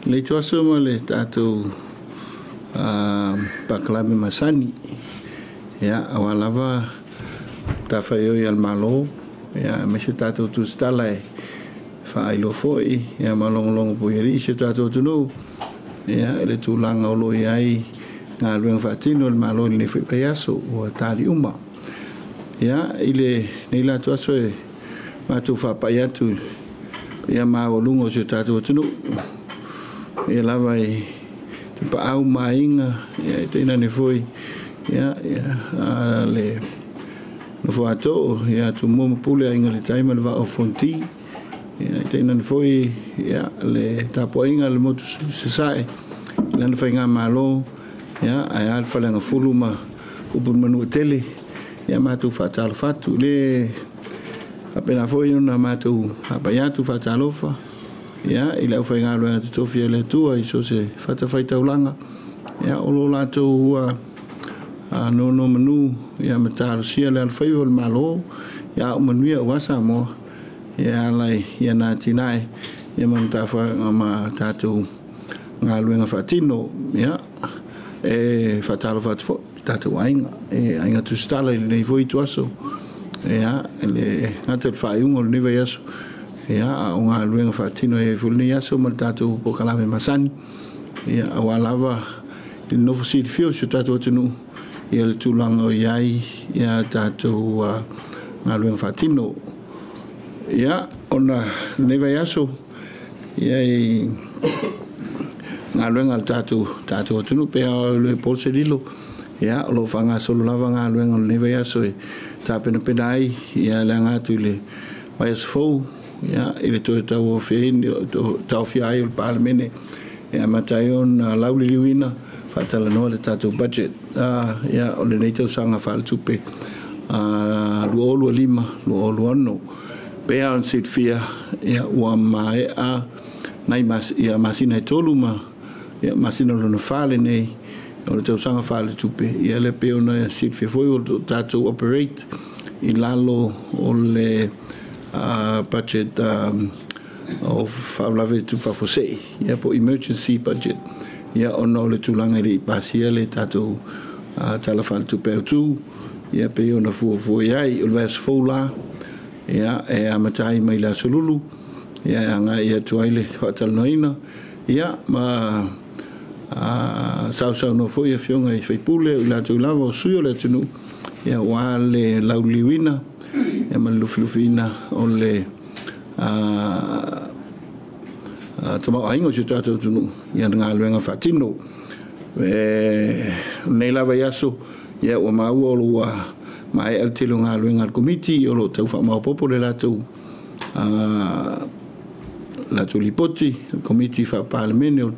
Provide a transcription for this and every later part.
Le ituaso ma le tatou pakalame masani, ia aua lava matafaioi a le Malo, ia aemaise tatou tusitala e faailoa foi ia ma logologo pui e alii si o tatou atunuu, ia i le tulaga o lo o i ai galuega faatino a le Malo i lenei foi vaiaso ua tali uma. Ia i lenei la ituaso e matou faapai atu ia maualuga o si o tatou atunuu, ia lava i tapaau ma aiga, ia e tainane foi ia le nofo atoo ia Tumua ma Pule, Aiga i le Tai ma le Vaa o Fonoti, ia e tainane foi ia le tapuaiga a le motu Sasae i lana faigamalo, ia ae a le Faleagafulu ma upu i le Manuatele. Ia matou faatalofa atu le faapena foi ona matou faapai atu faatalofa ia i le aufaigaluega totofi a le Atua i so o se fatafaitaulaga, ia o lo o latou nonomanu ia ma talosia le alofaiva o le Malo, ia au manuia aua Samoa, ia ala i ana atinae ia ma matafaiga ma tatou galuega faatino. Ia e faatalofa atu foi i tatou aiga, e aiga tusitala i lenei foi ituaso, ia le gata i le faaiuga o lenei vaiaso, ia a o galuega faatino e foi lenei aso ma le tatou polokalame masani, ia aua lava le nofo silafia o si o tatou atunuu ia le tulaga o i ai ia tatou galuega faatino. Ia ona lenei vaiaso ia i galuega a le tatou atunuu pe a o le po se lilo, ia o lo o faagasolo lava galuega o lenei vaiaso e tapenapena ai ia le aga atu i le vaiaso fou, ia i le toe tauaofia ai o le Palemene e amata ai ona lauliliuina faatalanoa le tatou budget ia o lenei tausaga faaletupe 2025/2026. Pe a ona silafia ia ua maea nai ia masina e 3 ma ia masina lona 4 lenei o le tausaga faaletupe, ia le pei ona silafia foi o le tatou operate i lalo o le budget o faalavelave tupu faafuasei, ia po emergency budget, ia ona o le tulaga e le i pasia le tatou tala faaletupe autu, ia pei ona fuafua i ai. O le vaiaso fou la, ia e amata ai mai le aso Lulu, ia e agai atu ai le faatalanoaina, ia ma sausaunoa foi afioga i sui usufono o i latou lava o sui o le atunuu, ia aua le lauliliuina ia ma le lufilufiina o le tamaoaiga o si o tatou atunuu ia galuega faatino. Lenei lava vaiaso ia ua maua o lo o ua maea le tele o galuega a le Komiti, o lo o tau faamaopoopo le latou lipoti, le Komiti Faa-Palemene o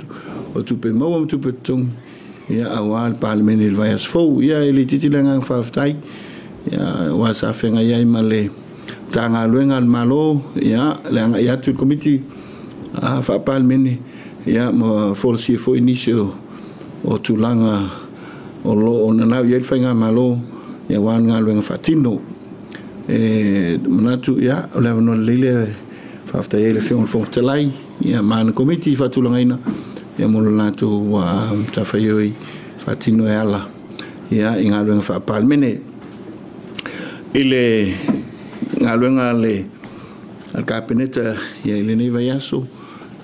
Tupe Maua ma Tupe Totogi, ia aua le Palemene i le vaiaso fou. Ia e le itiiti le agaga faafetai ia aua sa feagai ai ma le Matagaluega a le Malo, ia le agai atu i le Komiti Faa-Palemene, ia ma folasia foi nisi o tulaga o lo o nanau i ai le faigamalo, ia aua le galuega faatino. E manatu ia o le avanoa lelei lea e faafetai ai le Afioga i le Fofoga Fetalai ia ma ana Komiti faatulagaina ia mo le latou matafaioi faatino e ala ia i galuega faa-Palemene. I le galuega a le Kapeneta ia i lenei vaiaso,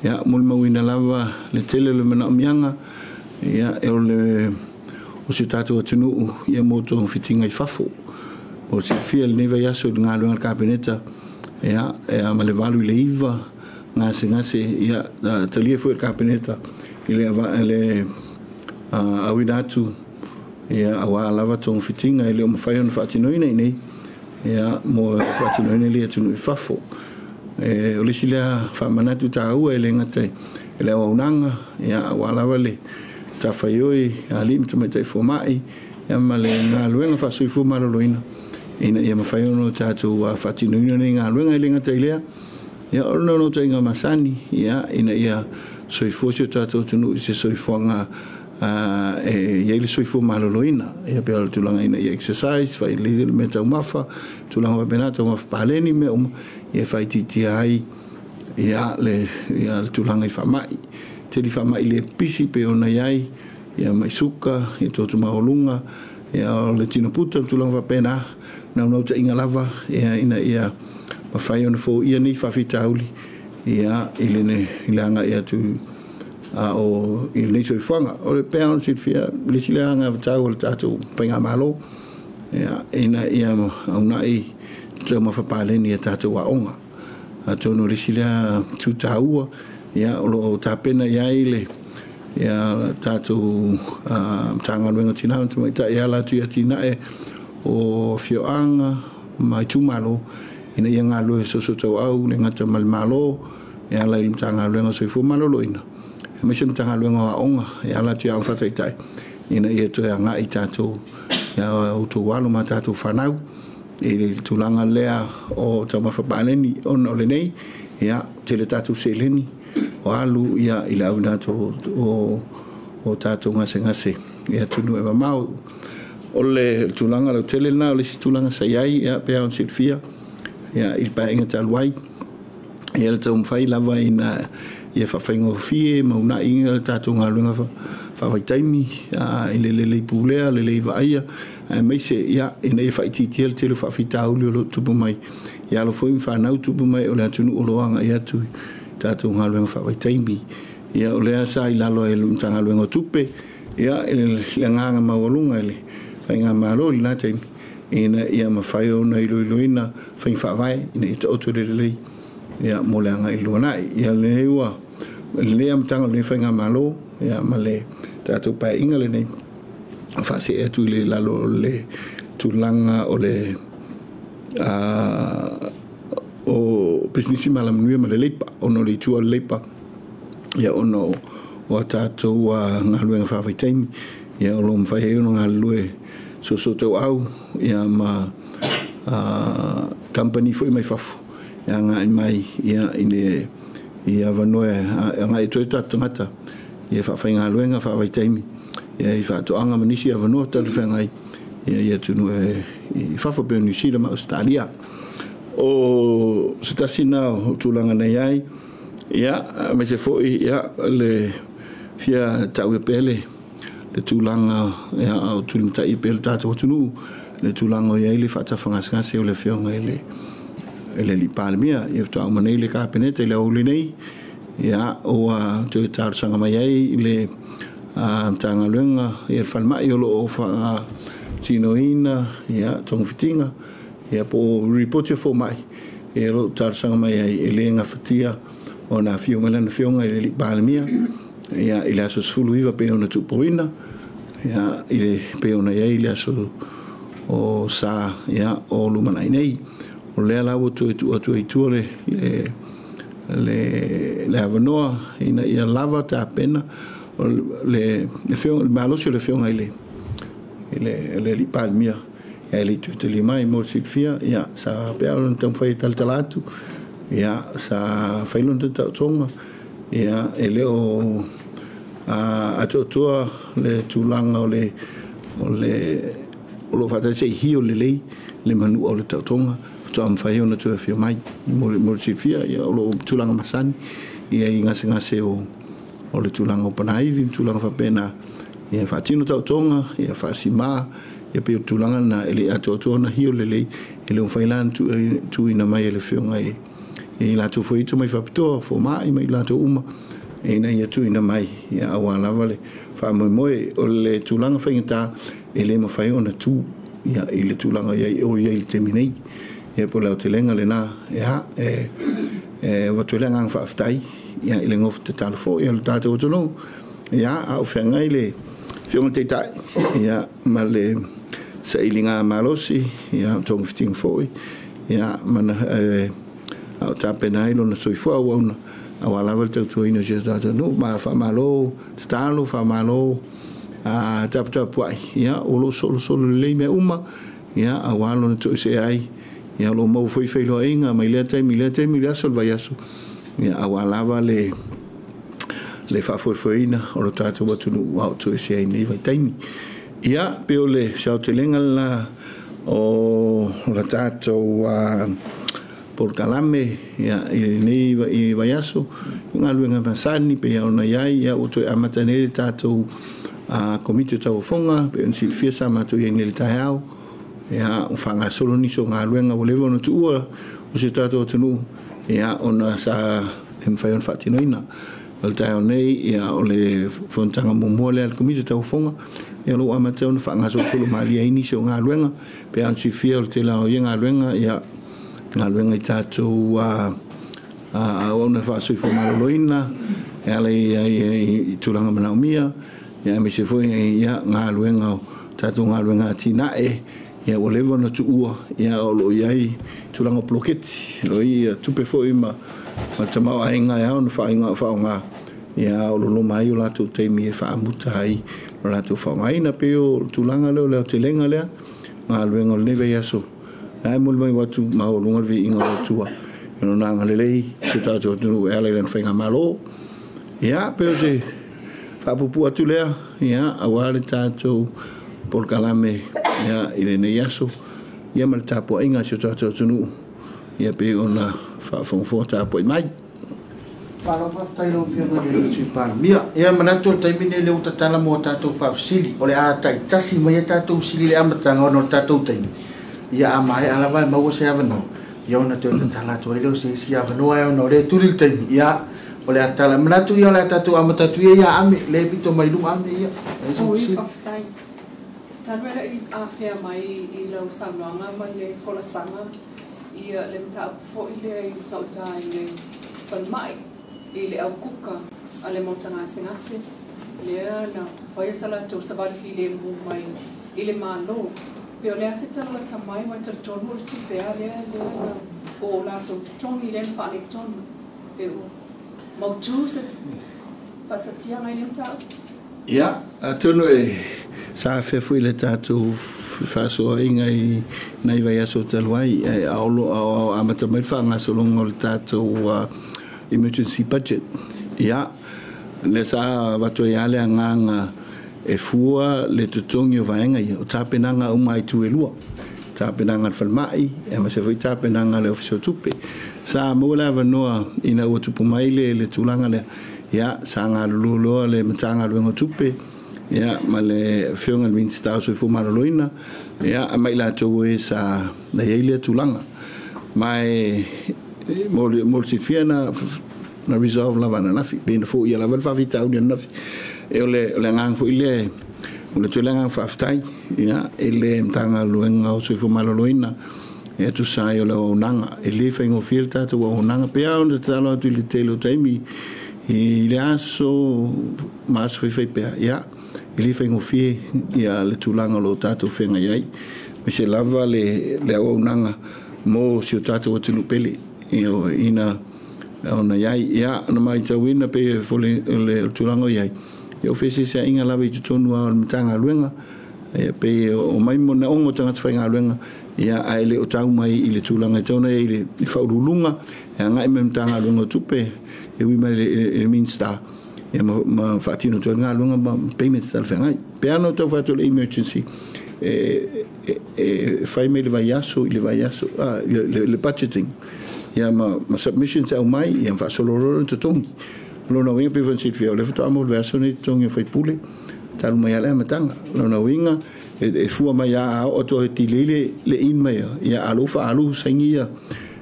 ia molimauina lava le tele o le manaomiaga ia o le o si o tatou atunuu ia mo togafitiga i fafo. O le silafia i lenei vaiaso i le galuega a le Kapeneta, ia ma le 8 i le 9 gasegase ia talia foi e le Kapeneta i le auina atu ia aua lava togafitiga e le o mafai ona faatinoina i nei, ia mo faatinoina i le atunuu i fafo. O le isi lea faamanatu taua e le gata i le auaunaga, ia aua lava le matafaioi a alii ma tamaitai fomai, ia ma le galuega faasoifua maloloina ina ia mafai ona tatou faatinoina nei galuega. E le gata i lea, ia o le naunautaiga masani ia ina ia soifua si o tatou atunuu i se soifuaga e i ai le soifua maloloina, ia pei o le tulaga ina ia exercise, fai le mea taumafa, tulaga faapena, taumafa paleni mea uma, ia faaitiitia ai ia le tulaga i faamai. tele faamai le pipisi pei ona i ai ia mai suka ia toto maualuga ia o le tino puta ma tulaga faapena naunautaiga lava ia ina ia mafai ona foia nei faafitauli ia i le agai atu a o i lenei soifuaga. O le pea ona silafia le isi lea agavatau o le tatou faigamalo ia ina ia aunai taumafa paleni i tatou aoga. Atonu o le isi lea tutaua ia o loo tapena i ai le ia tatou Matagaluega o Tina ma Tamaitai e ala atu i atinae o afioaga ma itumalo ina ia galulue soosootaua le gata ma le Malo e ala i le Matagaluega o Soifua Maloloina aemaise le Matagaluega o Aoga e ala atu i aoga faataitai ina ia toe agai tatou ia outou alo ma tatou fanau i le tulaga lea o taumafa paleni ona o lenei ia tele tatou seleni o alu ia i le auina atu o tatou gasegase i atunuu e mamao. O le tulaga lautele lena o le isi tulaga sa i ai ia pei ona silafia ia i le paeaiga talu ai ia le taumafai lava ina ia faafaigofie ma uunai le tatou galuega faavaitaimi i le lelei pulea, lelei vaaia aemaise ia ina ia faaitiitia le tele o faafitauli o lo o tupu mai i alo foi ma fanau tupu mai o le atunuu o lo o agai atu i tatou galuega faavaitaimi. Ia o lea sa i lalo ai o le Matagaluega o Tupe ia i le agaga maualuga i le faigamalo i lena taimi ina ia mafai ona iloiloina faiga faavae ina ia taoto le lelei ia mo le agai i le lumanai. Ia lenei ua lenei amataga o lenei faigamalo ia ma le tatou paeaiga lenei faasee atu i le lalo o le tulaga o le o pisinisi ma alamanuia ma le leipa ona o le itu o le leipa ia ona o a tatou galuega faavaitaimi ia o lo o mafai ai ona galulue soosootaua ia ma kamupani foi mai fafo e agai mai ia i le i avanoa e agai atu ai tatou tagata ia faafaigaluega faavaitaimi ia i faatoaga ma nisi avanoa talafeagai ia i atunuu i fafo pei o Niu Sila ma Ausetalia. O se tasi na o tulaga na i ai ia aemaise foi ia le fia ta'u pea le tulaga ia o tulimatai pea le tatou atunuu le tulaga o i ai le faatafagasegase o le afioga i le alii Palemia. Ia faatoa uma nei le Kapeneta i le aoauli nei ia ua toe talosaga mai ai le Matagaluega ia le falemai o lo o faatinoina ia togafitiga ia po o lipoti a fomai ia o lo o talosaga mai ai e le gafatia ona afio mai lana afioga i le alii Palemia ia i le aso 19 pei ona tuupoina ia i le pei ona i ai le aso o sa ia o lumanai nei. O lea la ua toe tuu atu ai i tua le avanoa ina ia lava tapena o le malosi o le afioga i le alii Palemia ia e le i toe talia mai mo le silafia ia sa pea ona taumafai e talatala atu ia sa fai lona taotoga ia e le o atoatoa le tulaga o le o lo o faatasi ai hio lelei le manua o le taotoga faatoa mafai ona toe afio mai mo le silafia ia o lo o tulaga masani ia i gasegase o le tulaga o panaivi ma tulaga faapena ia faatino taotoga ia faasima ia pei o tulaga na e le atoatoa ona hio lelei e le mafai la ona tuuina mai e le afioga i latou foi ito mai faapitoa fomai mai latou uma ina ia tuuina mai ia aua lava le faamoemoe o le tulaga faigata e le mafai ona tu ia i le tulaga o i ai i le taimi nei. Ia po o le aotelega lena ia e avatu ai le agaga faafetai ia i le gofa tatalo foi o le tatou atunuu ia a o feagai le afioga i le Taitai ia ma le sailiga malosi ia togafitiga foi ia ma a o tapena ai lona soifua auauna aua lava le tautuaina o si o tatou atunuu ma faamalo tatalo faamalo taputapuai ia o lo o solosolo lelei mea uma ia aua lona toesea ai ia o lo o maua foi feiloaiga mai lea taimi i lea taimi i le aso o le vaiaso ia aua lava le faafoefoeina o le tatou atunuu a o toesea ai nei vaitaimi. Ia pei o le saotelega lena o le tatou polokalame ia i lenei vaiaso. galuega masani pei ona i ai, ia, ua toe amata nei le tatou Komiti o Tauofoga, pei ona silafia sa matou i ai nei i le taeao, ia, ua faagasolo nisi o galuega ua leva ona tuua o si o tatou atunuu, ia, ona sa le mafai ona faatinoina. O le taeao nei, ia, o le fonotaga muamua lea a le Komiti o Tauofoga, ia, o lo o amata ona faagasolosolo malie ai nisi o galuega, pei ona silafia o le tele o ia galuega, ia, galuega i tatou auauna faasoifua maloloina, e ala i tulaga manaomia, ia, aemaise foi ia galuega o tatou galuega atinae, ia, ua leva ona tuua, ia, o lo o i ai tulaga o poloketi, o lo o i ai tupe foi ma tamaoaiga e ao ona faaaoga, ia, o lo o loma ai o latou taimi e faamuta ai o latou faaaogaina. Pei o tulaga lea o le aotelega lea, galuega o lenei vaiaso, ae momoli mai atu maualuga le viiga o le Atua i lona agalelei i si o tatou atunuu e ala i lana faigamalo. Ia, pei o se faapuupuu atu lea, ia, aua le tatou polokalame, ia, i lenei aso, ia, ma le tapuaiga a si o tatou atunuu, ia, pei ona faafogafoga tapuai mai. Malo faafetai i lau Afioga i le Sui Palemia. Ia, manatu o le taimi lenei lea ua tatala mo tatou faafesili. O le a taitasi mai a tatou fesili i le amataga ona o le tatou taimi. Ia, a maea lava e maua se avanoa, ia ona toe tatala atu ai lea o se isi avanoa, ona o lea e tuli le taimi. Ia, o le a tatala. Manatu ia o le a tatou amata atu ia ia Ame, lea e pito mai luga Ame ia. Oi, faafetai. Talu e le i afea mai i lau saunoaga ma le folasaga ia le mataupu foi lea i gauta i le falemai i le aukuka a le maota gasegase lea na faia sa latou savali filemu mai i le Malo. Pe o le a se tala lata mai, ua talitonu o le tupe a lea lea na po o latou totogi lea na faaletonu, pe ua mautu se faatatiaga i le mataupu? Ia, atonu e sa afea foi le tatou faasoaina i nai vaiaso talu ai, a o amata mai le faagasologa o le tatou emergency budget. Ia, le sa avatu ai lava le agaga e fua le totogi o vaega ia, o tapenaga uma i itu e lua, tapenaga a le falemai, aemaise foi tapenaga a le Ofisa o Tupe. Sa maua le avanoa ina ua tupu mai le tulaga lea, ia, sa galulue loa le Matagaluega o Tupe, ia, ma le Afioga i le Minisita o Soifua Maloloina, ia, ma i latou e sa na i ai lea tulaga. Ma e mo le silafia na resolve lava ananafi, pe na foia lava le faafitauli ananafi. E o le agaga foi lea, o le toe le agaga faafetai, ia, i le Matagaluega o Soifua Maloloina, e tusa ai o le auaunaga. E le faigofie le tatou auaunaga, pe a ona tatalo atu i le tele o taimi i le aso ma aso faifai pea, ia, e le faigofie ia le tulaga o lo o tatou feagai ai, aemaise lava le auaunaga mo si o tatou atunuu pele, ia, ina ona i ai, ia, ona matauina pe le tulaga o i ai, ia, o feeseeseaiga lava i totonu o le Matagaluega, ia, pe o mai manaoga o tagata faigaluega, ia, ae le o tau mai i le tulaga e tau ona i ai le faauluuluga e agai mai le Matagaluega o Tupe e ui mai le Minisita, ia, ma faatino atu ai le galuega ma payments talafeagai. Pe ana o tau fai atu o le emergency e fai mai le vaiaso i le vaiaso le budgeting, ia, ma submissions e aumai, ia, ma faasolo loa le totogi. O lona uiga pei foi ona silafia o lea faatoa maua i le vaiaso nei totogi o faipule talu mai lava le amataga. O lona uiga e fua mai a oo atu e tilei le in mai, ia, a lou faaalu saini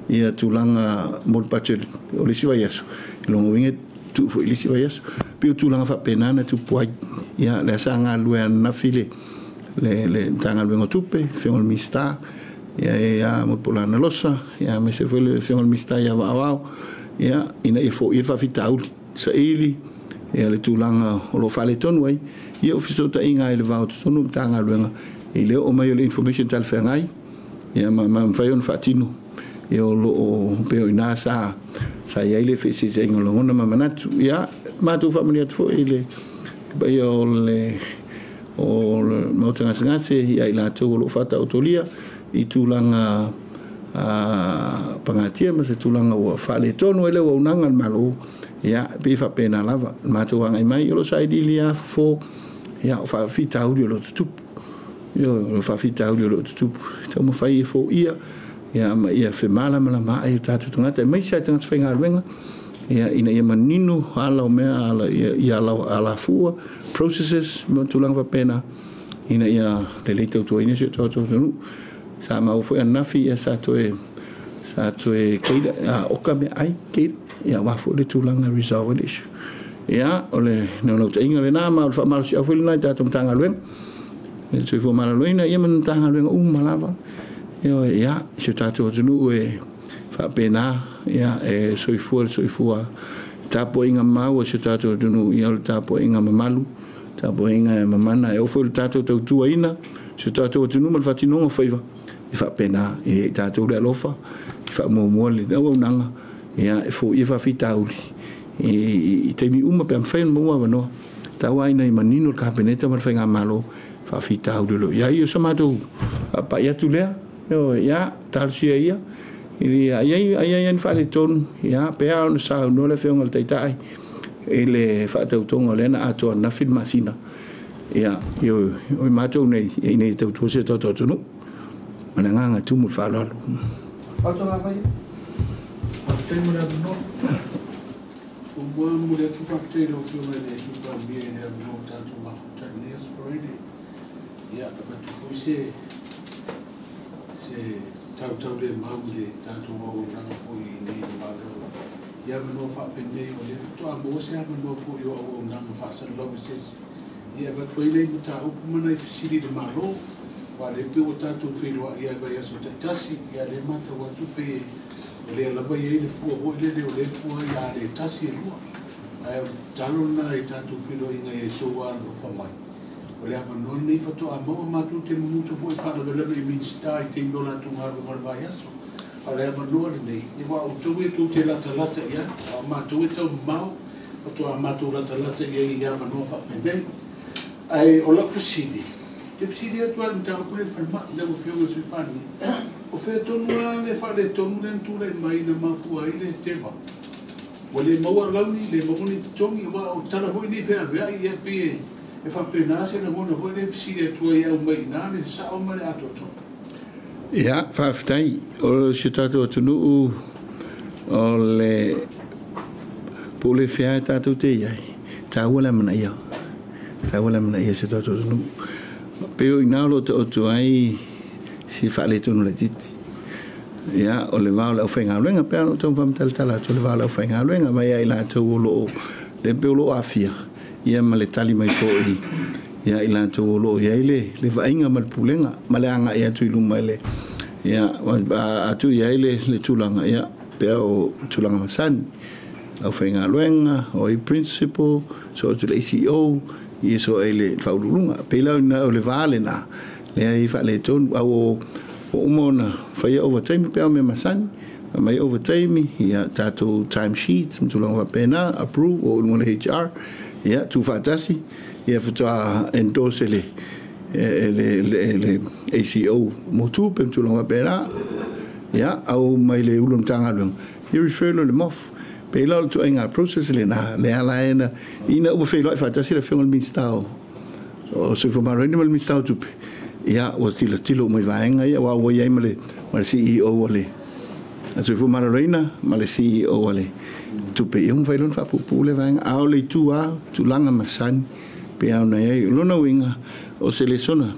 ia tulaga mo le budget o le isi vaiaso, i lona uiga tuu foi i le isi vaiaso. Pei o tulaga faapena na tupu ai. Ia, lea sa galulue ananafi le Matagaluega o Tupe, Afioga i le Minisita, ia, ia Mulipola Losa, ia, aemaise foi le Afioga i le Minisita ia Vaaoao, ia, ina ia foia le faafitauli, saili ia le tulaga o lo o faaletonu ai, ia, o fesootaiga ai le va o totonu o Matagaluega i le oo mai o le information talafeagai, ia, ma mafai ona faatino, ia, o lo o pei o ina sa i ai le feeseeseaiga o lagona ma manatu. Ia, matou faamanuia atu foi i le paia o le maota gasegase ia i latou o lo o faataotolia i tulaga pagatia ma se tulaga ua faaletonu ai le auaunaga a le Malo. Ia, pei faapena lava le matou agai mai, o lo o sailiili lava fofo, ia, o faafitauli o lo o tutupu. Ia, o faafitauli o lo o tutupu taumafai e foia, ia, ma ia femalamalama ai o tatou tagata, aemaise lava tagata faigaluega, Ia ina ia manino ala o mea ala ia alafua processes ma tulaga faapena ina ia lelei tautuaina si o tatou atunuu. Sa maua foi ananafi ia sa toe keila oka meaai keila ia aua foi le tulaga e resolve ai le issue. Ia o le naunautaiga lena ma o le faamalosiau foi lena i tatou Matagaluega i le Soifua Maloloina ia ma Matagaluega uma lava. Ia si o tatou atunuu e faapena ia e soifua le soifua tapuaiga mau a si o tatou atunuu ia o le tapuaiga mamalu, tapuaiga e mamana e oo foi i le tatou tautuaina si o tatou atunuu ma le faatinoga o faiva e faapena e i tatou le alofa e faamuamua le auaunaga ia e foia faafitauli i taimi uma pe a mafai ona maua avanoa tau ina ia manino le Kapeneta ma le Faigamalo faafitauli o lo o i ai. O sa matou faapai atu lea ia talosia ia ai ai ni faaletonu ia pe a ona saunoa le Afioga i le Taitai i le faatautoga o lea na atoa ananafi le masina ia o matou nei ina ia tautua si o tatou atunuu ma le agaga e tumu i le faaaloalo. Fautuaga mai. Faafetai mo le avanoa. Muamua momoli atu faafetai i lau Afioga i le Sui Palemia i le avanoa ua tatou mafuta i lenei Aso Faraile. Ia, avatu foi se tautaulemau i le tatou auaunaga foi i inei i le Malo i avanoa faapenei o lea faatoa maua se avanoa foi o auaunaga faasalalau e se isi. Ia, avatu ai nai mataupu ma nai fesili i le Malo, aua o lea pei ua tatou feiloai lava i vaiaso taitasi, ia o lea e matau atu pei o lea lava e i ai le fua foi lele o lea e fua ai a le tasi e lua. Ae o le tatalo lena i tatou feiloaiga ia outou alolofa mai. O le avanoa lenei faatoa maua matou te musu foi e faalavelave i Minisita i taimi o latou galuega o le vaiaso. A o le avanoa lenei, ia aua o outou e tou te latalata i ai, a o matou e taumamao, faatoa matou latalata i ai i avanoa faapenei. Ae o lau fesili, te fesili atu lava i le mataupu lea i le falemai, lau Afioga i le Sui Palemia, o fea tonu lava le faaletonu lea na tulai mai na mafua ai le teva? Ua le maua alauni, le maua ni totogi, aua o tala foi nei feaveai, ia pei e faapena se lagona foi lea e fesili atu ai e aumai i ina le sao ma le atoatoa. Ia, faafetai. O si o tatou atunuu o le pule fea e tatou te i ai, taua le amanaia. Taua le amanaia o si o tatou atunuu. Pei o i ina o lo o taoto ai si faaletonu laitiiti. Ia, o le va o le aufaigaluega, pe ana ou tau faamatalatala atu, o le va o le aufaigaluega mai ia i latou o lo o le pei o lo o aafia, ia ma le tali mai foi ia i latou o lo o i ai le vaaiga ma le pulega ma le agai atu i luma i le ia atu i ai le tulaga ia pea o tulaga masani aufaigaluega o ai principal so atu le ACO ia so ai le faauluuluga pei la o le va lena lea i faaletonu au o uma ona faia overtime pe o mea masani mai overtime ia tatou time sheets ma tulaga faapena approve o luga le HR ia tuufaatasi ia faatoa endorse e le ACO mo tupe ma tulaga faapena ia au mai le ulu o Matagaluega ia refer lo le MOF pei la o le ituaiga process lena le ala ai na ina ua feiloai faatasi le Afioga i le Minisita o Soifua Maloloina ma le Minisita o Tupe ia ua tilotilo uma i vaega ia aua ua i ai ma le CEO o le Soifua Maloloina ma le CEO o le Tupe ia ua mafai loa ona faapuupuu lea vaega a o le itu lava tulaga masani pe a ona i ai. O lona uiga o se lesona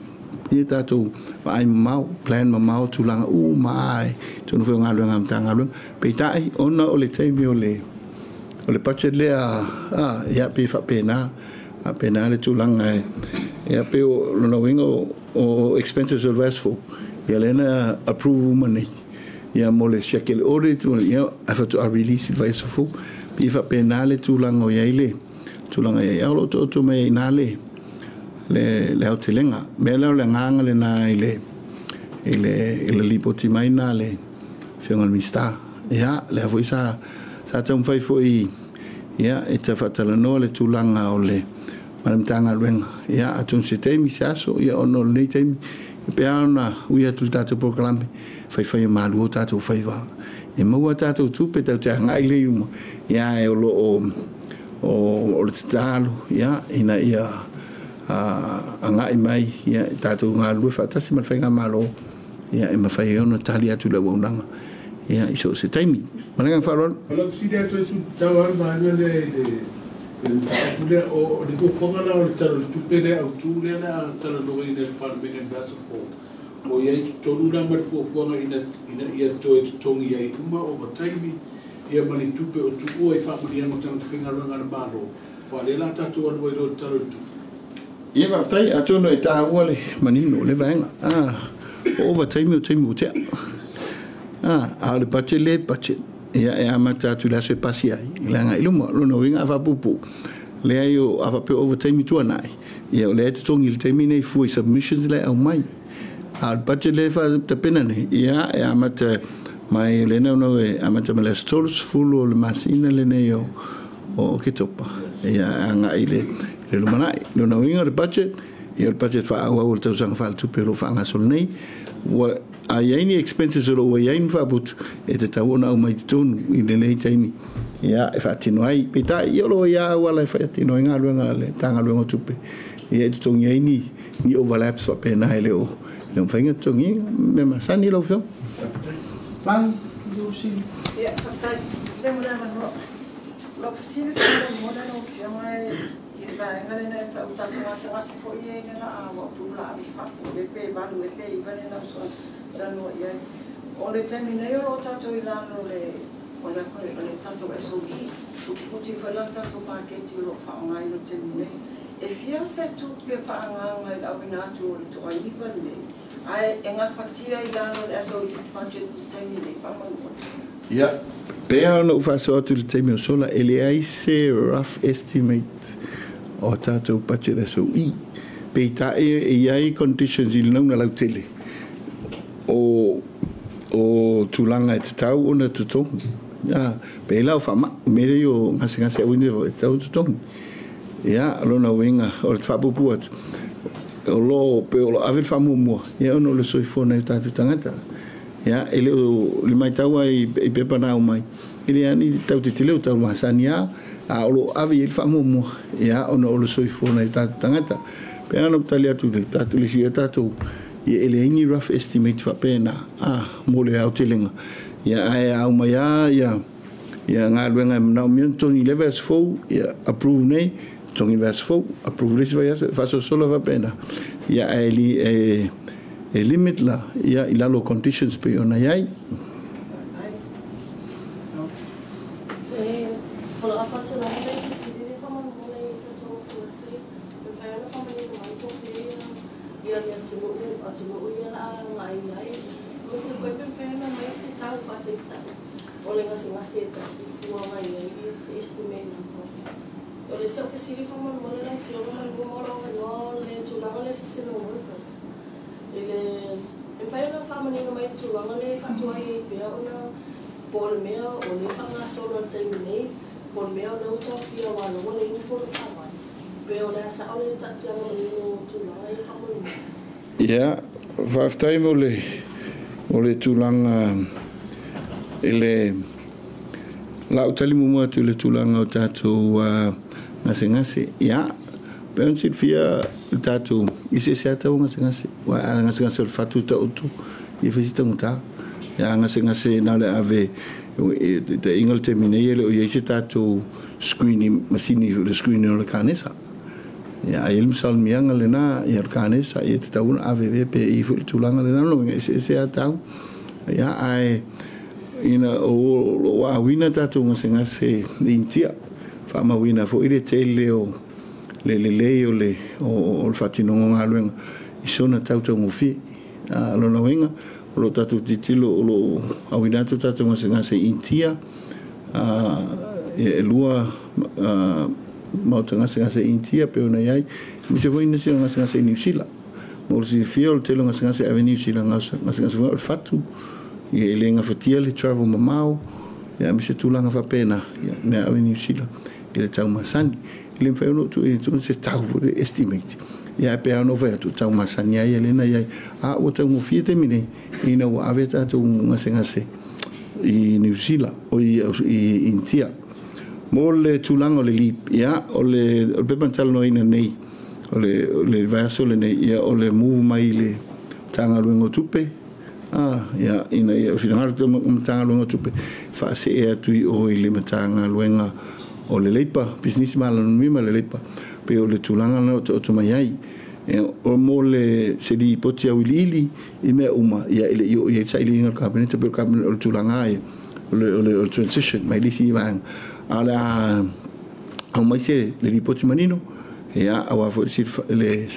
ia tatou vaai mamao, plan mamao tulaga uma lava i totonu foi o galuega a Matagaluega. Peitai ona o le taimi o le budget lea ia pei faapena faapena le tulaga ia pei o lona uiga o expenses o le vaiaso fou ia lea na approve uma nei ia mo le siaki a le audit ia ae faatoa release i le vaiaso fou. Pei faapena le tulaga o i ai le tulaga i ai. A o lo o taoto mai ai i ina le aotelega. Mea lea o le agaga lena i le lipoti mai na le Afioga i le Minisita. Ia, lea foi sa taumafai foi ia e faatalanoa le tulaga o le Matagaluega. Ia, atonu se taimi, se aso, ia ona o lenei taimi, pe a ona ui atu le tatou polokalame, faifai o malu o tatou faiva. E maua tatou tupe, tatou te agai le i uma, ia e o lo o le tatalo, ia, ina ia agai mai, ia, tatou galulue faatasi ma le faigamalo, ia, e mafai ai ona tali atu le auaunaga. Ia, i so se taimi. Malaga faaaloalo. O lau fesili atu ai tau lava le vaega lea i le mataupu lea, o le fuafuaga la o le Tala o le Tupe lea autu lea o le a talanoaina e le Palemene i le vaiaso fou, o i ai totonu la ma le fuafuaga ina ia toe totogi ai uma ovataimi ia ma ni tupe o tuua i faamanuiaga o tagata faigaluega a le Malo, aua o lea o le a tatou alu ai loa i le Tala o le Tupe. Ia faafetai, atonu e taua le manino o le vaega. O ovataimi o taimi ua tea. A o le budget le budget. Ia e amata atu i le aso e pasi ai, i le agai i luma. Lona uiga a faapuupuu, leai o a faapea o ovataimi tuanai, ia o lea e totogi i le taimi nei fua i submissions la e aumai. A o le budget lea e faatapena nei, ia e amata mai le naunau e amata mai le aso 30 o le masina lenei o Oketopa. Ia e agai i le lumanai. Lona uiga o le budget, ia o le budget faaauau o le tausaga faaletupe o lo o faagasolo nei. Ua a i ai ni expenses o lo o ua i ai ni faaputu, e tatau ona aumai totonu i lenei taimi, ia e faatino ai. Peitai, ia o lo o i ai auala e faatino ai galuega a le Matagaluega o Tupe, ia e totogi ai ni overlaps faapena e le o mafai ona totogiina. Mea masani lau Afioga. Lagi, lau fesili. Ia, faafetai. Faafetai mo le avanoa. O lau fesili faamolemole lau Afioga i le vaega lena e tau tatou gasegase foi i ai le laa ua pulu la ave i fafo e pe 8 e pe 9 lena ua saunoa i ai. O le taimi nei o lo o tatou i lalo o le tatou SOE, utiuti foi la le tatou paketi o lo o faaaogaina i le taimi nei. E fia se tupe faaagaga i le auina atu o le toaiva lenei, ae e gafatia i lalo o le SOE budget i le taimi nei faamolemole. Ia, pea ona ou faasoa atu i le taimi o sola, e leai se rough estimate o tatou budget SOE. Peitai e i ai conditions i le nauna lautele o tulaga e tatau ona totogi. Pe la o faamai, mea lea o gasegase auina e tatau ona totogi. Ia, lona uiga o le faapuupuu atu, o lo pe o lo ave le faamuamua, ia ona o le soifua nai o tatou tagata. Ia, e le o le matau ai i pepa na aumai, e le ani tau tetele o tau masani a, a o lo ave i le faamuamua, ia ona o le soifua nai o tatou tagata. Pe ana tali atu le tatou le sia tatou, ia e leai ni rough estimate faapena, mo le aotelega. Ia, ae aumai lava ia galuega e manaomia ona totogi i le vaiaso fou, ia approve nei, totogi i le vaiaso fou, approve le isi vaiaso, e faasolosolo faapena. Ia, ae e limit la, ia, i lalo conditions pe ona i ai. O le gasegase e tasi fua mai ai se estimate number. O le se fesili faamolemole lau Afioga manu ma o lau avanoa o le tulaga le seasonal workers. I le e mafai ona faamanino mai le tulaga le faatuai ai pea ona po o le mea o le faagasolo i le taimi nei, po o le mea o le ua taofia aua lea ua leai ni fono faavae. Pe o le a sao le taatiaga manino o tulaga ia faamolemole. Ia, faafetai mo le tulaga i le lau tali muamua atu i le tulaga o tatou gasegase. Ia, pe ona silafia le tatou i se ese ata o gasegase. Ua a gasegase o le fatu taoto, ia fai si taugata. Ia, a gasegase na o le ave te inga le taimi nei e le o i ai se tatou screening, masini le screening o le kanesa. Ia, ai le masalimiaga lena, ia le kanesa, ia te tau ona ave ave pe i foi le tulaga lena, no uiga ese ese atau. Ia, ae ina o auina tatou gasegase Intia, faamauina foi le tele o le lelei o le o le faatinoga o galuega i sona tautaugofie. Lona uiga o lo tatou tilotilo o lo auina atu tatou gasegase Intia, e lua maota gasegase Intia pe ona i ai, aemaise foi nisi o gasegase i Niu Sila. Mo le silafia o le tele o gasegase ave Niu Sila, gasegase foi o le fatu, ia e le gafatia le travel mamao, ia aemaise tulaga faapena, ia mea ave Niu Sila i le taumasani. E le mafai ona ou tuuina se tau foi le estimate. Ia pe ana fai atu taumasani ai lena i ai. A ua taugofie taimi nei, ina ua ave tatou gasegase i Niu Sila o i Intia. Mo le tulaga o le LEAP, ia, o le pepa na talanoaina nei, o le vaiaso lenei, ia, o le move mai i le Matagaluega o Tupe, Ia ina ia finagalo te Matagaluega o Tupe faasee atu i o i le Matagaluega o le Leipa, Pisinisi ma Alamanuia ma le Leipa, pe o le tulaga lena o taoto mai ai. O mo le se lipoti auiliili i mea uma, ia e le i oo i ai le sailiiliga a le Kapeneta, pe o le tulaga lava ia o le transition mai le isi vaega. A o le a aumai se le lipoti manino, ia aua foi le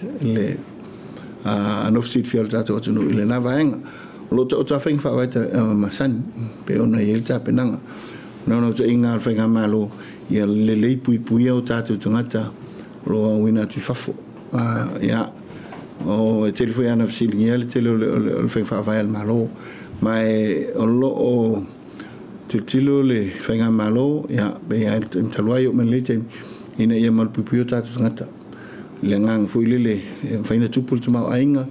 nofo silafia o le tatou atunuu i lena vaega. O lo o taoto lava faiga faavae masani pe ona i ai le tapenaga. O le naunautaiga o le faigamalo ia lelei puipuia o tatou tagata o lo o auina atu i fafo. Ia, o e tele foi ana fesiligia le tele o le faiga faavae a le Malo. Ma e o lo o tilotilo le faigamalo, ia, pe ia talu ai oo mai lenei taimi, ina ia malupuipuia o tatou tagata. Le agaga foi lele e mafai ona tupu le tamaoaiga,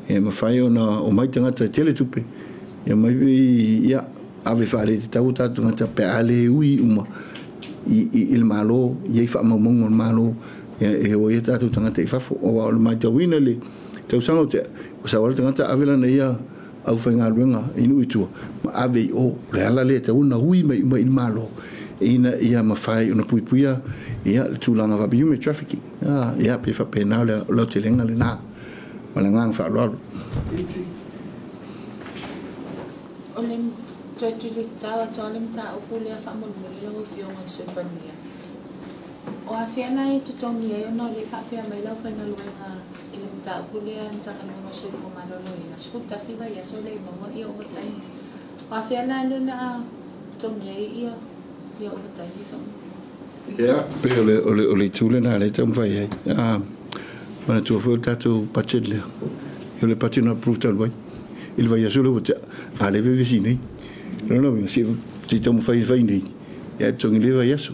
e mafai ona omai tagata e tele tupe, ia mai ia ave faaletatau o tatou tagata pe a le ui uma i le Malo, i ai faamaumauga o le Malo, e o ai tatou tagata i fafo. Aua o le matauina le tausaga o tea, o sau lava le tagata ave lana ia aufaigaluega i nuu i tua, ma ave i o. O le ala lea e tatau ona ui mai uma i le Malo, ina ia mafai ona puipuia ia le tulaga faapea human trafficking. Ia pe faapena o le aotelega lena. Ma le agaga faaaloalo. O le toe tulitao atu le mataupu lea faamolemole lau Afioga i le Sui Palemia. O afea na e totogi ai ona o le faapea mai lau faigaluega i le mataupu lea Matagaluega o Soifua Maloloina 11 vaiaso le i maua ia ovataimi. O afea la lea na totogi ai ia ovataimi faamolemole. Ia, pe o le itu lena lea e taumafai ai. Manatua foi o le tatou budget lea. O le budget na approve talu ai. I le vaiaso lea ua tea, a lea e vevesi nei. Lona uiga, se taumafai fai nei, ia e totogi le vaiaso.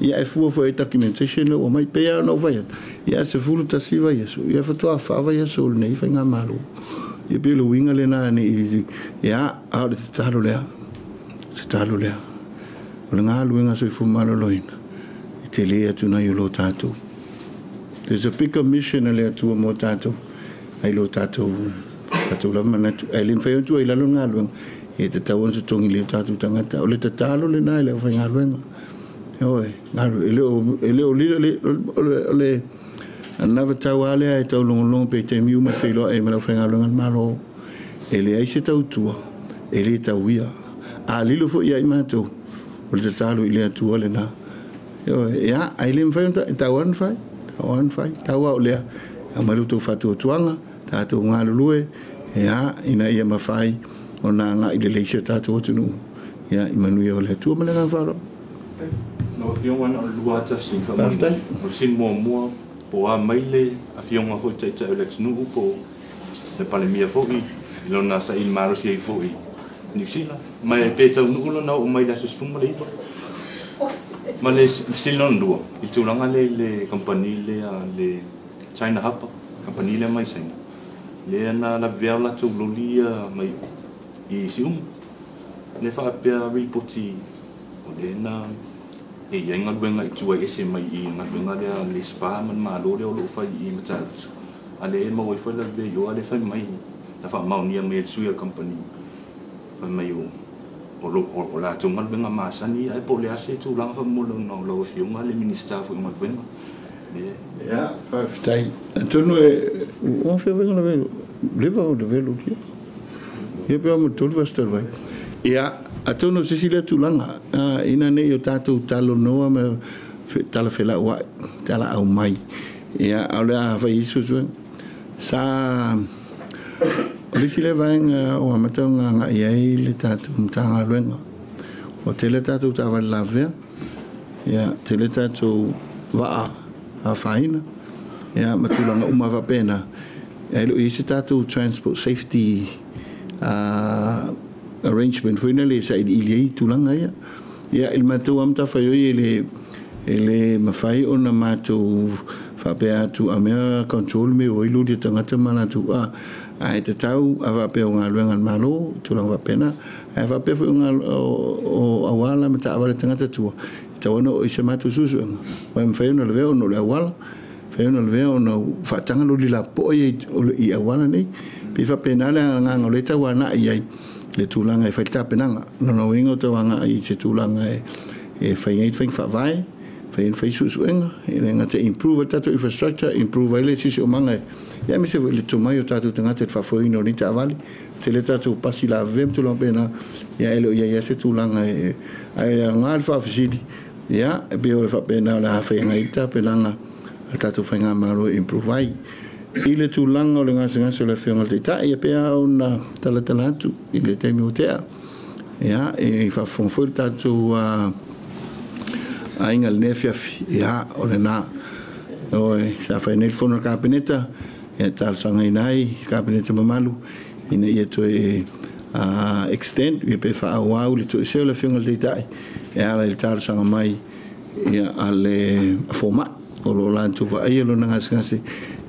Ia e fua foi documentation lea ua mai pe ia ona ou fai atu. Ia 11 vaiaso, ia faatoa 4 vaiaso o lenei faigamalo. Ia pei o le uiga lena nei, ia, a o le tatalo lea. Tatalo lea. O le galuega soifua maloloina, e tele atu nai o lo tatou. There's a bigger mission a le Atua mo tatou, ai lo tatou, tatou lava manatu. Ai le mafai ona tuu ai i lalo le galuega, e tatau ona totogi le tatou tagata. O le tatalo lena i le aufaigaluega. Ioe, e le o lilo le anavatau lava lea e taulogologo pe taimi uma e feiloai ma le aufaigaluega a le Malo. E leai se tautua, e le tauia. A lilo foi ia i matou, o le tatalo i le Atua lena. Ioe, ia, ai le mafai ona tau lava ona fai, tau lava ona fai, tau lava o lea. Aumai lo outou faatuatuaga, tatou galulue, ia, ina ia mafai ona agai lelei si o tatou atunuu. Ia, i manuia o le Atua ma le agaga faaaloalo. Lau Afioga na o le lua ata fesili faamolemole. O le fesili muamua, po o a mai le afioga foi taitai o le atunuu po o le Palemia foi i lona saili malosi ai foi Niu Sila, ma e pe taunuu lona oo mai le aso 19. Ma le fesili lona lua, i le tulaga lea i le kamupani lea le China Harbour, kamupani lea mai Saina, lea na lavevea o latou loli ia mai i Siumu. Le faapea ripoti o lea na e i ai galuega i tua ese mai i galuega lea le SPA ma le Malo lea o lo o fai i Matautu. A lea e maua ai foi lavevea i o, a lea fai mai na faamaonia mai e le sui o le kamupani fai mai o latou galuega masani, ae po o le a se tulaga faamolemole ona o lau Afioga le Minisita foi o Galuega. Ia, faafetai. Atonu e ua fia fai ona velo, leva ona velo ia. Ia pe o tolu vaiaso talu ai. Ia, atonu o se isi lea tulaga, ina nei o tatou talanoa ma tala felauai, tala aumai. Ia, a o le a fai ai suesuega. Sa o le isi lea vaega o amata ona agai ai le tatou Matagaluega. Ua tele tatou taavale lavea, ia, tele tatou vaa afaina, ia, ma tulaga uma faapena. Ae le o i ai se tatou transport safety arrangement foi lea e sailiili ai tulaga ia. Ia, i le matou lava matafaioi e le mafai ona matou faapea atu a mea control me o ai loli o tagata ma latou ae tatau a faapea o galuega a le Malo i tulaga faapena. Ae faapea foi o auala ma taavale tagata tua, e tatau ona oo i se matou suesuega, ua e mafai ona lavea ona o le auala. Fai ona lavea ona faataga loli lapopoa ia i auala nei. Pe faapena le agaga o lea e tau agai ai le tulaga e fai le tapenaga. O lona uiga o tau agai i se tulaga e fai ai faiga faavae, fai ai fai suesuega, e le gata e improve ai le tatou infrastructure, improve ai le siosiomaga, ia aemaise foi le tomai o tatou tagata i le faafoeina o nei taavale. Tele tatou pasi lavevea ma tulaga faapena, ia e le o i ai lava se tulaga e ae aoga le faafesili, ia e pei o le faapena o le a fai ai le tapenaga a le tatou faigamalo e improve ai. I le tulaga o le gasegase o le Afioga i le Taitai, ia pei lava ona talatala atu i le taimi ua tea, ia e faafofoga foi le tatou aiga i lenei afiafi, ia o lena. Ioe, sa fai nei le fono a le Kapeneta, ia talosagaina ai le Kapeneta mamalu ina ia toe extend, ia pe faaauau le toesea o le Afioga i le Taitai e ala i le talosaga mai ia a le fomai o lo o latou vaaia lona gasegase,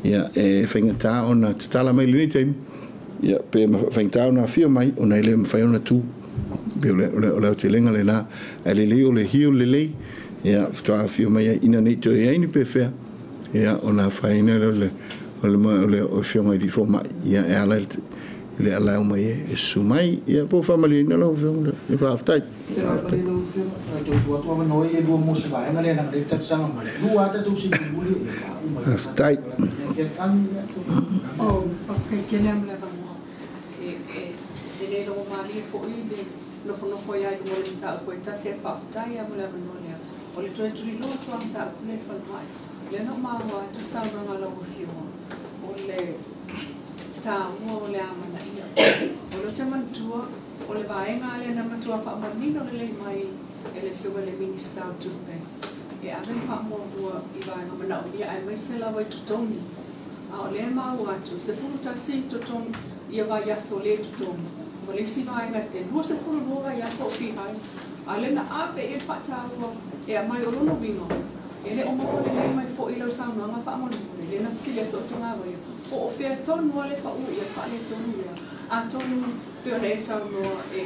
ia e faigata ona tatala mai lenei taimi, ia pe faigata ona afio mai ona e le mafai ona tu. Pe o le aotelega lena, ae lelei o le heal lelei, ia faatoa afio mai ai ina nei toe ai ni pefea, ia ona afaina lea o le afioga i le fomai, ia e ala i le allow mai e susu mai, ia po o faamalieina lau Afioga le faafetai. Faafetai. Faafetai tele mo le avanoa. E le logomalie foi le nofonofo ai i luga o le mataupu e tasi e faafetai mo le avanoa lea. O le toe tuliloa atu a mataupu lea i le falemai. Lea na ou maua atu saunoaga a lau Afioga o le taua o le amanaia. O le te manatua o le vaega lea na matua faamanino lelei mai e le Afioga i le Minista o Tupe. E ave le faamuamua i vaega manaomia aemaise lava i totogi. A o lea maua atu, 11 totogi ia vaiaso le totogi. Ma le isi vaega e 22 vaiaso o pihai. A lea na ave i le faataua e aumai o lona uiga. E le o maua lelei mai foi i lau saunoaga faamolemole, le na fesili atu atu ngā waia. O o fea tonu a le pau ia whaale tonu ia. A tonu pe ona e saunoa e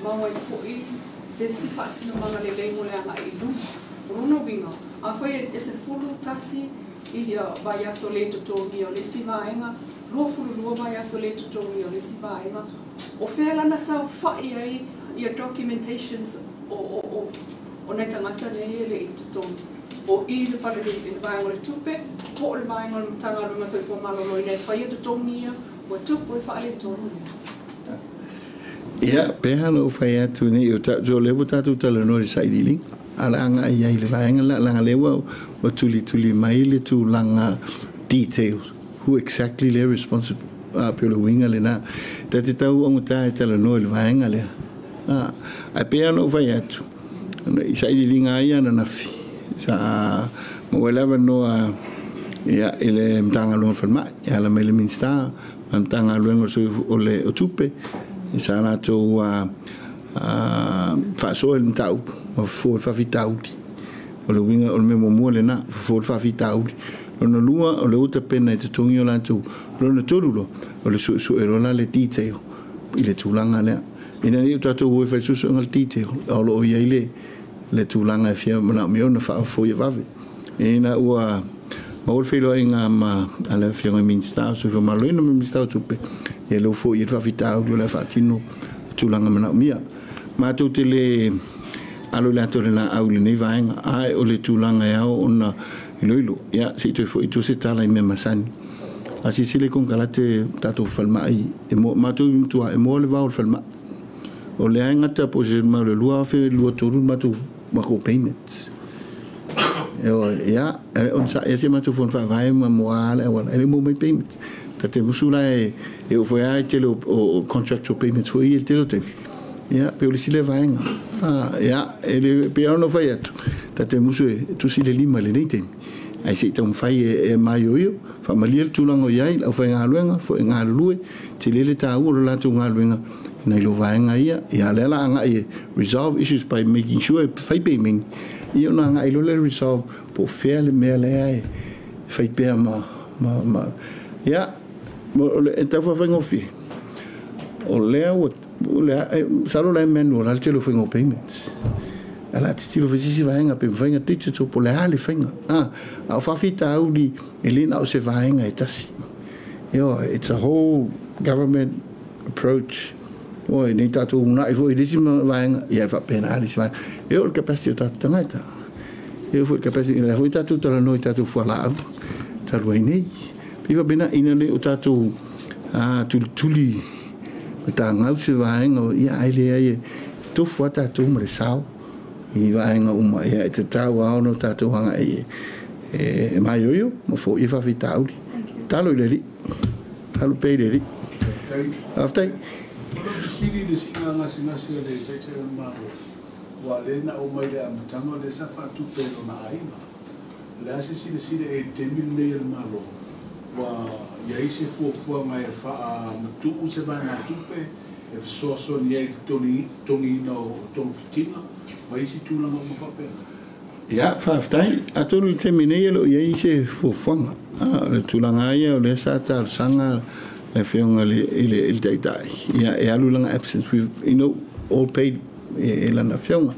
maua i foi se si faasinomaga lelei mo le agai i luma. O lona uiga, afai e 11 ia vaiaso le totogia o le isi vaega, 22 vaiaso le totogia o le isi vaega. O fea lana saofai ai ia documentations o nai tagata nei e le i totogi. O i le fale le vaega o le tupe, po o le vaega o le Matagaluega Soifua Maloloina e faia totogi ia, ua tupu e faaletonu. Ia, pe a na ou fai atu nei, o o lea ua tatou talanoa i le sailiiliga, a le agai ai i le vaega lea, leaga lea ua tulituli mai le tulaga details, who exactly le responsible, pe o le uiga lena. Ta te tau augata e talanoa i le vaega lea. Ae pe a na ou fai atu, i sailiiliga ai ananafi, sa maua ai le avanoa ia i le Matagaluega o le Falemai, e ala mai le Minista, ma le Matagaluega o le Tupe, sa latou faasoa i le mataupu, ma fofo i le faafitauli. O le uiga o le mea muamua lena, fofo i le faafitauli. Lona lua, o le ua tapena i totogi o latou. Lona tolu loa, o le suesue loa la le detail i le tulaga lea. Ina nei o tatou o e fai le suesuega le detail, a o lo o i ai le tulaga e fia manaomia ona faafofo ia vave. Ina ua maua le feiloaiga ma a le Afioga i Minista o Soifua Maloloina ma Minista o Tupe, ia lea ua foi i ai le faafitauli o le a faatino tulaga manaomia. Matou te le alo i le ata o le laau i lenei vaega, ae o le tulaga e ao ona iloilo. Ia, se i toe foi i tua se tala i mea masani. A silasila i konekarate tatou falemai, e moa, matou i matua, e moa le vao o le falemai. O lea e gata po o se mau le 2023 le matou payments. Ia, ona sa ia se matou fono faavae ma moa le auala, e le maua mai payments. Ta te musu la e oo foi lava i tele o contractual payments foi ia i le tele o taimi. Ia, pe o le isi lea vaega. Ia, e le, pei lava ona fai atu, ta te musu e tusi le lima i lenei taimi. Ae se i taumafai e maioio, faamalie le tulaga o i ai, le aufaigaluega, foi e galulue, tele le taua o le latou galuega nai lo vaega ia. Ia, lea la agai e resolve issues by making sure e fai payment. Ia ona agai loa lea resolve po o fea le mea lea e fai pea ma ia, o le e tau faafaigofie. O lea ua, o lea, masalo la e manual lava le tele o faiga o payments. Ala titilo foi se vaega pe mafai ona digital po o le a le faiga a o faafitauli e lē na o se vaega e tasi. Ioe, it's a whole government approach. Oi, nei tatou una'i foi i le isi vaega, ia e faapena le isi vaega. E oo i le capacity o tatou tagata. E oo foi i le capacity, lea foi tatou talanoa i tatou fualaau talu ai nei. Pei faapena, ina ne o tatou tulituli matagau se vaega, ia ai leai e tofu a tatou ma le sao i vaega uma, ia e tatau lava ona tatou agai e maioio ma foia faafitauli. Talo i le Alii, talo pea i le Alii. Faafetai. O lou fesili i le siiga gasegase a le Taitai o le Malo, aua o lea na oo mai i le amataga o lea sa faatupe e lona aiga. O le a se silasila i ai i le taimi lenei a le Malo, ua i ai se fuafuaga e faamatuu se vaegatupe e fesoasoani ai i le totogiina o togafitiga ma isi tulaga uma faapena? Ia, faafetai. Atonu i le taimi nei e le o i ai se fuafuaga. O le tulaga lava ia o lea sa talosaga le afioga i le Taitai, ia e alu i lana absence, we've, you know, all paid e lana afioga.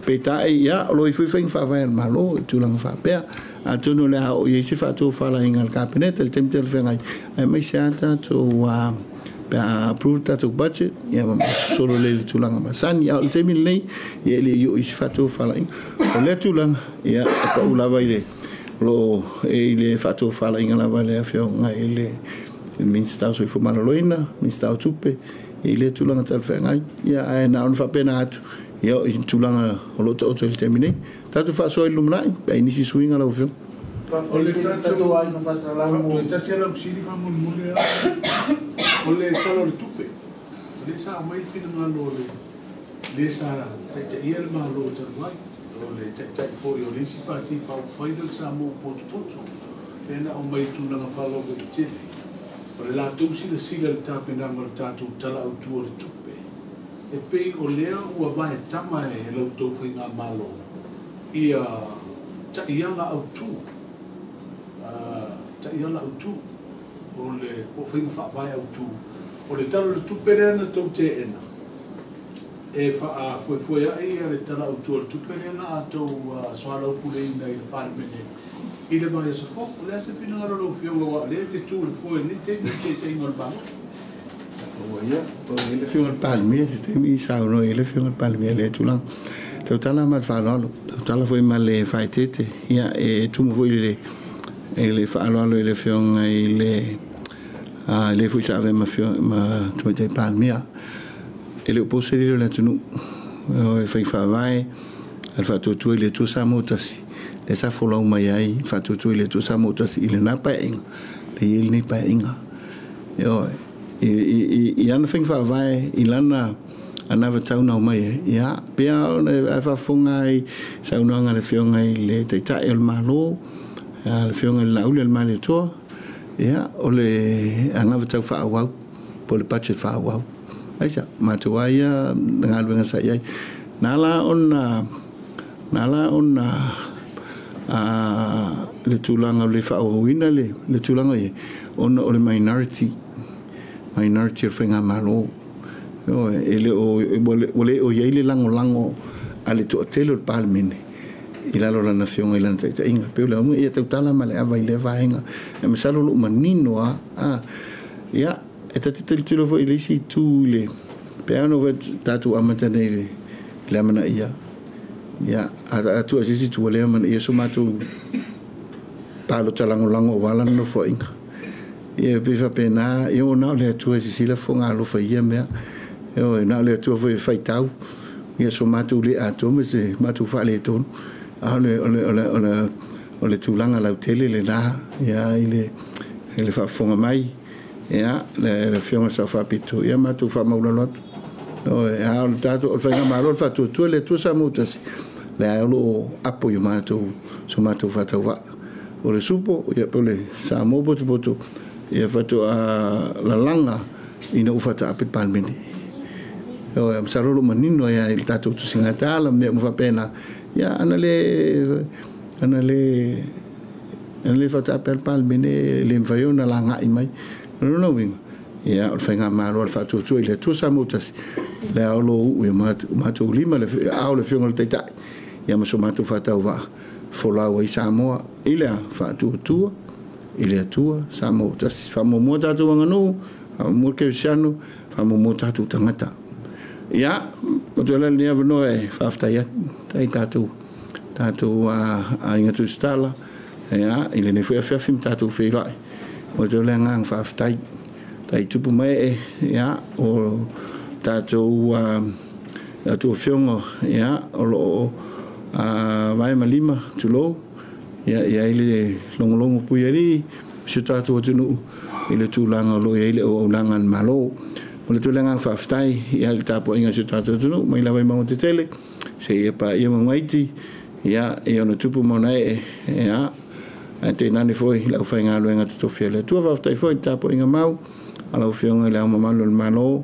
Peitai, ia, o lo o i ai foi faiga faavae a le Malo i tulaga faapea. Atonu o le a oo i ai se faatofalaiga a le Kapeneta i le taimi talafeagai, aemaise lava tatou pe a approve le tatou budget, ia ma sosolo lelei i le tulaga masani. A o le taimi lenei, ia e le i oo i se faatofalaiga. O lea tulaga, ia, e pau lava i le o lo o i le faatofalaiga lava le afioga i le Minisita o Soifua Maloloina, Minisita o Tupe, i lea tulaga talafeagai. Ia, ae na ona faapena atu, ia, i tulaga o lo o taoto i le taimi nei. Tatou faasoa i le lumanai, pe a i nisi suiga lau Afioga. O le tatou toe tasi lava lau fesili faamolemole o le Tala o le Tupe. O lea sa aumai le finagalo o le sa taitaia le Malo talu ai, o le taitai foi o le isi Pati Faaupufai lea o le Samoa ua potopoto, lea na aumai i tulaga faalauaitele. O le latou silasila i le tapenaga o le tatou Tala Autu o le Tupe, e pei o lea ua vaetama e la outou faigamalo ia taiala autu, taiala autu o le po o faiga faavae autu o le Tala o le Tupe lea na tou teena e faafuefuea'i le Tala Autu o le Tupe lea na a tou soalaupuleina i le Palemene i le vaiaso fou. O le a se finagalo o lau Afioga aua o lea e te tu i le foe i lenei taimi i le taitaiga o le Malo? Ia, o le Afioga i le Palemia, se taimi i saunoa i ai le Afioga i le Palemia i lea tulaga. Tautala ma le faaaloalo, tautala foi ma le faaeteete, ia e tumu foi i le faaaloalo i le Afioga i le le foi sa avea ma Tamaitai Palemia. E le o po se lilo i le atunuu, e faiga faavae a le Faatuatua i le Atua Samoa Tasi, lea sa folau mai ai le Faatuatua i le Atua Samoa Tasi i lena paeaiga, lea e i ai lenei paeaiga. Ioe, i ana faiga faavae, i lana anavatau na omai ai, ia, pei lava ona e faafofoga ai i saunoaga a le Afioga i le Taitai o le Malo, le Afioga i le Laauli o le Malietoa, ia, o le anavatau faaauau, po o le budget faaauau. Aisa, matou lava ia galuega sa i ai. Na ala ona, na ala ona le tulaga o le faaauauina le tulaga o i ai, ona o le minority, minority o le faigamalo. Ioe, e le o, ua le o i ai le lagolago a le toatele o le Palemene i lalo o lana afioga i lana taitaiga. Pei o le auga, ia tautala ma le ava i lea vaega. Ae masalo o lo o manino lava. Ia, e ta te tilotilo foi i le isi itu i le, pe a ona tatou amata nei i le amanaia, ia, a tuu ese isi itu ua le amanaia so matou palota lagolago aua lana nofoaiga. Ia, e pei faapena, ia ua na o le Atua e sisila fofoga alofa i ia mea. Ioe, na o le Atua foi e faitau ia so matou le atoa ma se matou faaletonu. A o le, o le, o le, o le, o le tulaga lautele lena, ia, i le faafofoga mai, ia, le Afioga i le Sao Faapito, ia matou faamaulalo atu. Ioe, a o le tatou, o le faigamalo, o le faatuatua le Atua Samoa tasi, lea o lo o apo i o matou, so matou faatauvaa. O le supo, ia, po o le Samoa potopoto, ia faatoa lalaga ina ua faataape le Palemene. Ioe, masalo o lo o manino ai lava i le tatou tusiga tala ma mea uma faapena, ia, ana le, ana le, ana le faataape a le Palemene, e le mafai ona lagai mai. O lona uiga, ia, o le faigamalo a le faatuatua i le Atua Samoa tasi, Le ao lo u'u i matou lima le ao le Afioga i le Taitai ia ma so matou faatauvaa folau ai Samoa i le faatuatua i le Atua Samoa ua tasi. Faamuamua tatou aganuu, faamuamua le kerisiano, faamuamua tatou tagata. Ia, o te ala lenei avanoa e faafetai atu ai tatou tatou aiga tusitala ia i lenei foi afiafi ma tatou feiloai. O te le agaga faafetai tai tupu mai e ia o tatou atu afioga ia o loo vae ma lima tulou ia i ai le logologo puialii si o tatou atunuu i le tulaga o lo o i ai le auaunaga a le Malo. O le tulaga faafetai ia le tapuaiga a si o tatou atunuu mai lava i mauga tetele seia paia maugaiti ia i ona tupu ma ona ee ia ae tainane foi le aufaigaluega totofi a le Atua. Faafetai foi i le tapuaiga mau a lau Afioga i Le Ao Mamalu o le Malo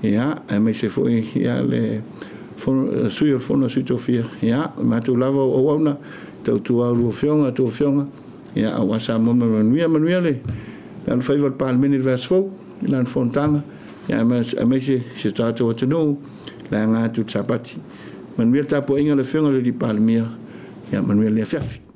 ia aemaise foi ia le Sui o le Fono a Sui Tofia ia matou lava o auauna tautua a lua Afioga a tou Afioga ia aua Samoa ma manuia manuia le alofaiva o le Palemene i le vaiaso fou i lana fonotaga ia aemaise si o tatou atunuu le aga atu i le Sapati. Manuia le tapuaiga a le Afioga i le Palemia ia manuia le afiafi.